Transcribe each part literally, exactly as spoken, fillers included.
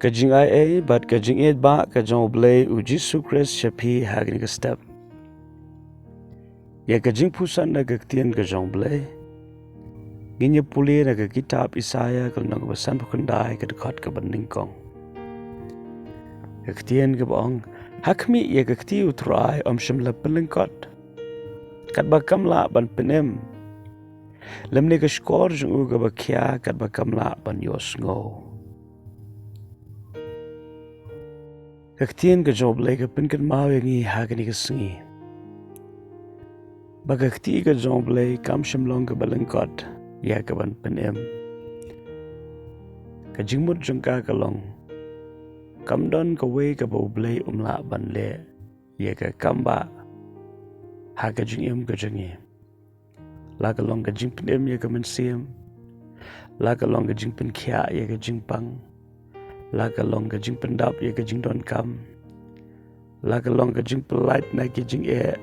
Ka jingaiei bad ka jingïeit ba ka jong U Blei U Jisu Khrist sha phi ha kane ka step. Ïa ka jingpuson na ka ktien ka jong U Blei ngin ïa pule na ka kitab Isaïah ka lynnong ba sanphew khyndai ka dkhot kaba nyngkong. Ka ktien kaba ong, ha khmih ïa ka kti U Trai ym shym la pynlyngkot, katba kam lah ban pynim, lymne ka shkor jong u kaba khia katba kam lah ban ïohsngew. Ka ktien ka jong U Blei ka pynkynmaw ïa ngi ha kane ka sngi ba ka kti ka jong U Blei kam shym long kaba lyngkot ïa kaban pynim. Ka jingmut jong ka ka long, kam don kawei kaba U Blei um lah ban leh ïa ka kambah ha ka jingim ka jong ngi. La ka long ka jingpynim ïa ka mynsiem, la ka long ka jingpynkhiah ïa ka jingpang, la ka long ka jingpyndap ïa ka jingdonkam, la ka long ka jingpyllait na ka jingeh,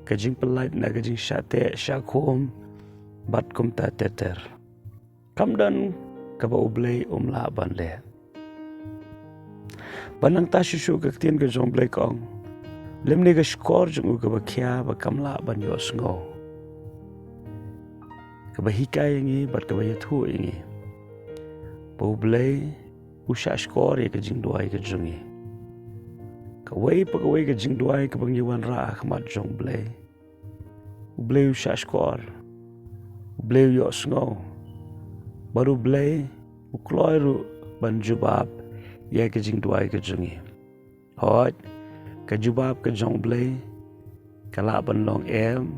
ka jingpyllait na ka jingshah teh shah khum, bad kumta ter ter. Kam don kaba U Blei um lah ban leh. Ba nangta shuh shuh ka ktien ka jong U Blei ka ong, lymne ka shkor jong u kaba khia ba kam lah ban ïohsngew. Kaba hikai ïa ngi bad kaba ïathuh ïa ngi ba U Blei u shah shkor ïa ka jingduwai ka jong ngi. Kawei pa kawei ka jingduwai kaba ngi wanrah ha khmat jong U Blei, U Blei u shah shkor, U Blei u ïohsngew, bad U Blei u kloi ruh ban jubab ïa ka jingduwai ka jong ngi. Hooid, ka jubab ka jong U Blei ka lah ban long em,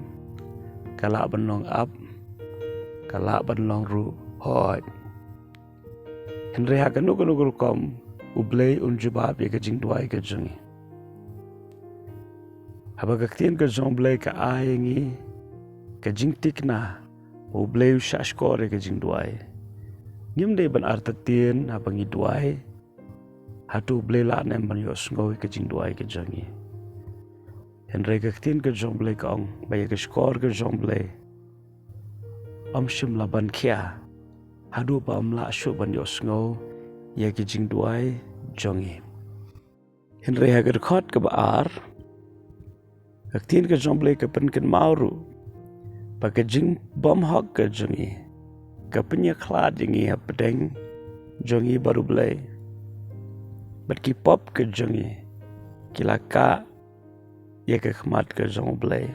ka lah ban long ap, ka lah ban long ruh hooid. Hynrei ha kano kano ka rukom U Blei un jubab ïa ka jingduwai ka jong ngi. Haba ka ktien ka jong U Blei ka ai ïa ngi ka jingthikna ba U Blei u shah shkor ïa ka jingduwai, ngim dei ban artatien haba ngi duwai hato U Blei lah ne em ban ïohsngew ïa ka jingduwai ka jong ngi. Hynrei ka ktien ka jong U Blei ka ong ba ïa ka shkor ka jong U Blei ym shym la ban khia haduh ba um lah shuh ban ïohsngew ïa ka jingduwai jong ngi. Hynrei ha ka dkhot kaba ar, ka ktien ka jong U Blei ka pynkynmaw ruh ba ka jingbymhok ka jong ngi ka pynïakhlad ïa ngi hapdeng jong ngi bad U Blei, bad ki pop ka jong ngi ki la kah ïa ka khmat ka jong U Blei.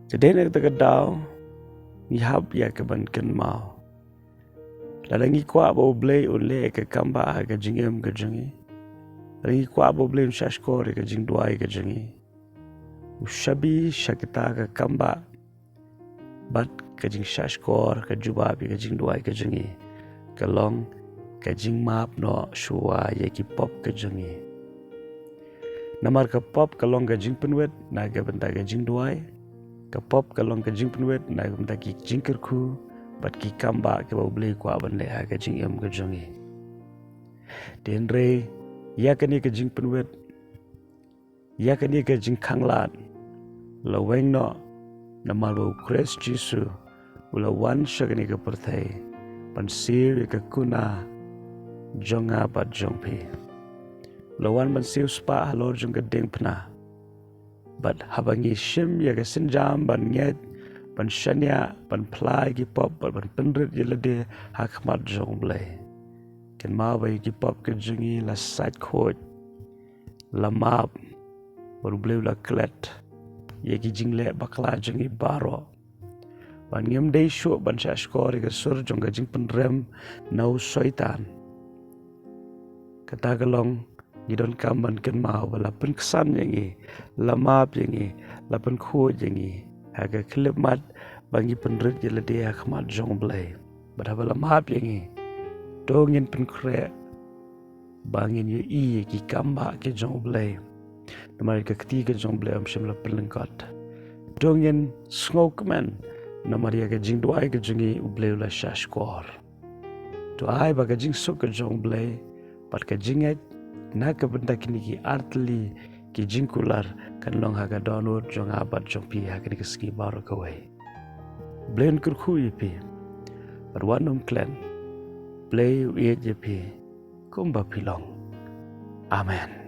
Te dei na kata ka daw ngi hap ïa kaban kynmaw, lada ngi kwah ba U Blei un leh ïa ka kambah ha ka jingim ka jong ngi, lada ngi kwah ba U Blei un shah shkor ïa ka jingduwai ka jong ngi, u shabi sha kata ka kambah bad ka jingshah shkor, ka jubab ïa ka jingduwai ka jong ngi ka long ka jingmap noh shuwa ïa ki pop ka jong ngi. Namar ka pop ka long ka jingpynwit na ka bynta ka jingduwai. Ka pop ka long ka jingpynwit na ka bynta ki jingkyrkhu bad ki kambah kiba U Blei u kwah ban leh ha ka jingim ka jong ngi. Te hynrei ïa kane ka jingpynwit, ïa kane ka jingkhanglad la weng noh namar ba U Khrist Jisu u la wan sha kane ka pyrthei ban siew ïa ka kuna jong nga bad jong phi. U la wan ban siew spah halor jong ka diengphna. Bad haba ngi shim ïa ka sienjam ban ngeit, ban shaniah, ban phla ïa ki pop bad ban pynrit ïa lade ha khmat jong U Blei, kynmaw ba ïa ki pop ka jong ngi la sait khuid, la map, bad U Blei u la klet ïa ki jingleh bakla jong ngi baroh. Bad ngim dei shuh ban shah shkor ïa ka sur jong ka jingpynrem na u Soitan. Kata ka long ngi donkam ban kynmaw ba la pynksan ïa ngi, la map ïa ngi, la pynkhuid ïa ngi ha ka khyllipmat ba ngi pynrit ïa lade ha khmat jong U Blei. Bad haba la map ïa ngi, to ngin pynkhreh ba ngin ïohi ïa ki kambah ki jong U Blei. Namar ïa ka kti ka jong U Blei ym shym la pynlyngkot. To ngin sngewkmen namar ïa ka jingduwai ka jong ngi U Blei u la shah shkor. To ai ba ka jingsuk ka jong U Blei bad ka jingngeit na ka bynta kine ki artylli ki jingkular kan long ha ka dohnud jong nga bad jong phi ha kane ka sngi baroh kawei. U Blei un kyrkhu ïa phi bad wat nym klet. Blei u ïeit ïa phi kumba phi long. Amen.